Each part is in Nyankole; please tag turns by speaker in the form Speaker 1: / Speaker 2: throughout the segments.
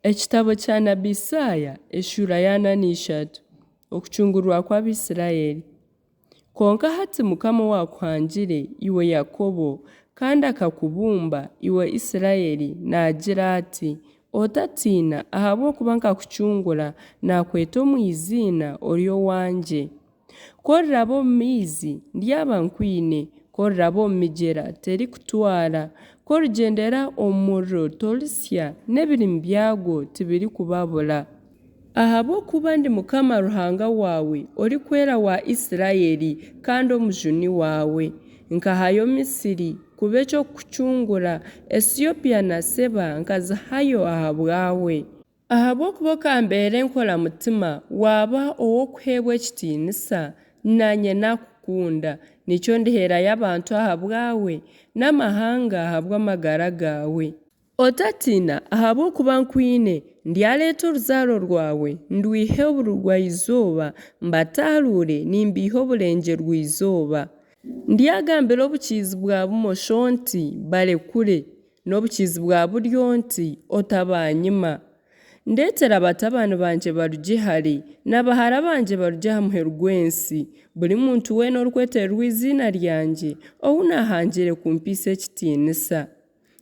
Speaker 1: Ekitabo kya nabi Isaaya eshuura ya 43. Okucungurwa kw'Abaisraeli. Kwonka hati Mukama owaakuhangire, iwe Yakobo, kandi akakubumba, iwe Isiraeli, naagira ati, Otatiina, ahabw'okuba nkakucungura, naakweta omu iziina, ori owangye. Ku oriraba omu maizi, ndyaba nkwine, ku oriraba omu migyera, terikutwara. Ku origyendera omu muriro, torisya, n'ebirimi byagwo tibirikubabura. Ahabw'okuba ndi Mukama Ruhanga waawe, Orikwera wa Isiraeli, kandi Omujuni waawe. Nkahayo Misiri kuba eky'okukucungura, Esiopia na Seeba nkazihayo ahabwawe. Ahabw'okuba okambeera enkoramutima, waaba ow'okuheebwa ekitiinisa, naanye naakukunda. Nikyo ndiheerayo abantu ahabwawe, n'amahanga ahabw'amagara gaawe. Otatiina, ahabw'okuba nkwine. Ndyareeta oruzaaro rwawe, ndwihe oburugwa-izooba, mbataaruure nimbaiha oburengyerwa-izooba. Ndyagambira obukiizi-bwa-bumosho nti, Barekure! N'obukiizi-bwa-buryo nti, Otabaanyima. Ndeetere abatabani bangye barugye hare, na bahara bangye barugye aha muheru gw'ensi, buri muntu weena orikwetererwa eiziina ryangye, ou naahangire kumpaisa ekitiinisa.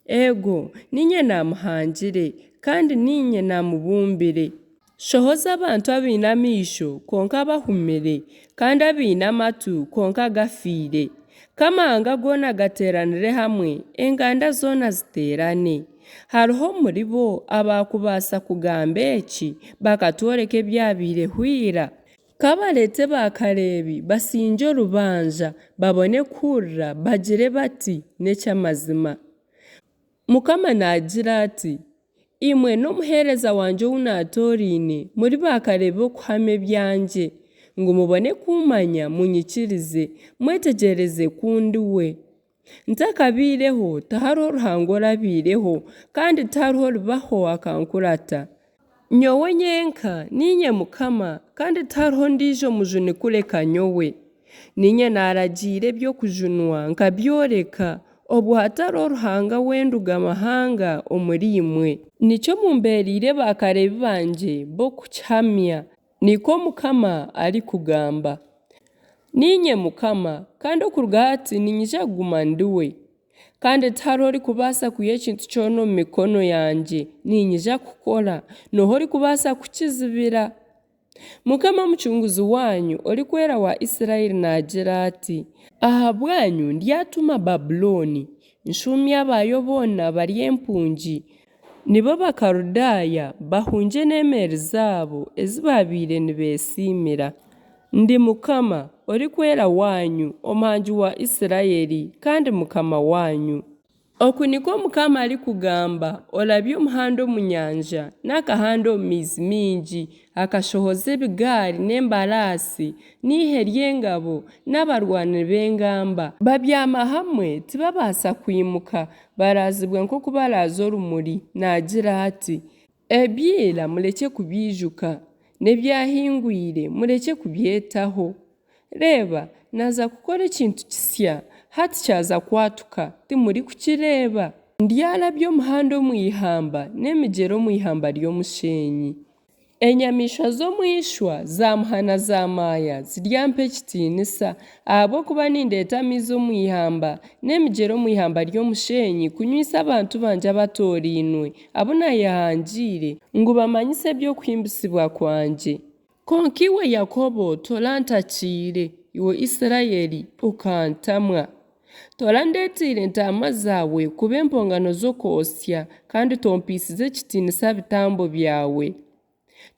Speaker 1: Eego, niinye naamuhangire, kandi niinye naamubumbire. Shohoza abantu abaine amaisho, kwonka bahumire, kandi abaine amatu, kwonka gafiire. K'amahanga goona gateeranire hamwe, enganda zoona ziteerane. Hariho omuribo abaakubaasa kugamba eki, bakatworeka ebyabaireho ira? Ka bareete baakareebi basingye orubanja, babone kuhurira, bagire bati, N'eky'amazima. Mukama naagira ati, Imwe n'omuheereza wangye ou naatooraine muri baakareebi b'okuhamya ebyangye, ngu mubone kummanya munyikirize, mwetegyereze ku ndi we. Ntakabaireho tihariho ruhanga orabaireho, kandi tihariho oribaho akankurata. Nyowe nyenka niinye Mukama, kandi tihariho ondiijo mujuni kureka nyowe. Niinye naaragiira eby'okujunwa nkabyoreka, obwo hatariho ruhanga w'enduga-mahanga omuriimwe. Nikyo mumbeereire baakareebi bangye b'okukihamya, nikwo Mukama arikugamba. Niinye Mukama, kandi okuruga hati niinyija kuguma ndi we. Kandi tihariho orikubaasa kwiha ekintu kyona omu mikono yangye, niinyija kukora. N'oha orikubaasa kukizibira? Mukama Omucunguzi waanyu, Orikwera wa Israeli naagira ati, Ahabwanyu ndyatuma Babulooni, nshuumye abaayo boona bari empungi, nibo Bakaludaaya, bahungye n'emeeri zaabo ezi baabaire nibeesiimira. Ndi Mukama, Orikwera waanyu, Omuhangi wa Israeli, kandi Mukama waanyu. Oku nikwo Mukama arikugamba, orabya omuhanda omu nyanja, n'akahanda omu maizi maingi, akashohoza ebigaari n'embaraasi, n'eihe ry'engabo, n'abarwani b'engamba. Babyama hamwe, tibabaasa kwimuka, baraazibwa nk'oku baraaza orumuri. Naagira ati, Ebya ira murekye kubiijuka, n'ebyahingwire murekye kubyetaho. Reeba, naaza kukora ekintu kisya, hati kyaza kwatuka, timurikukireeba? Ndyarabya omuhanda omu ihamba, n'emigyera omu ihamba ry'omusheenyi. Enyamaishwa z'omu ishwa zaamuha na zaamaaya ziryampa ekitiinisa, ahabw'okuba nindeeta amaizi omu ihamba, n'emigyera omu ihamba ry'omusheenyi kunywaisa abantu bangye abatoorainwe, abu naayehangiire, ngu bamanyise eby'okuhimbisibwa kwangye. Kwonka iwe Yakobo torantakiire, iwe Isiraeli okantamwa. Torandeeteire ntaama zaawe kuba empongano z'okwotsya, kandi tompaisize kitiinisa bitambo byawe.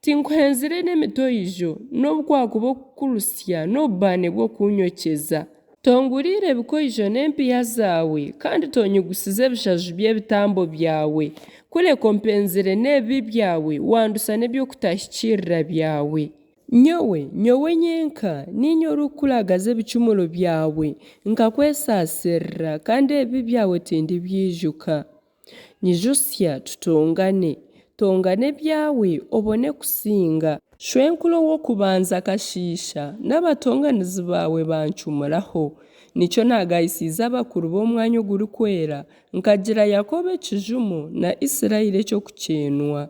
Speaker 1: Tinkuhenzire n'emitoijo, nobu kwakuba okukurusya n'obubaane bw'okuunyokyeza. Tonguriire bikoijo n'empiiha zaawe, kandi tonyigusize bishaju by'ebitambo byawe. Kureka ompenzire n'ebibi byawe, wandusa n'eby'okutahikiirira byawe. Nyowe, nyowe nyenka, niinye orikukuragaza ebicumuro byawe, nkakwesaasirira, kandi ebibi byawe tindibyijuka. Nyijutsya tutongane. Tongana ebyawe obone kusinga. Shwenkuru ow'okubanza akashiisha, n'abatonganizi baawe bancumuraho. Nikyo naagayisiize abakuru b'omwanya ogurikwera, nkagira Yakobo ekijumo na Isiraeli eky'okukyeenwa.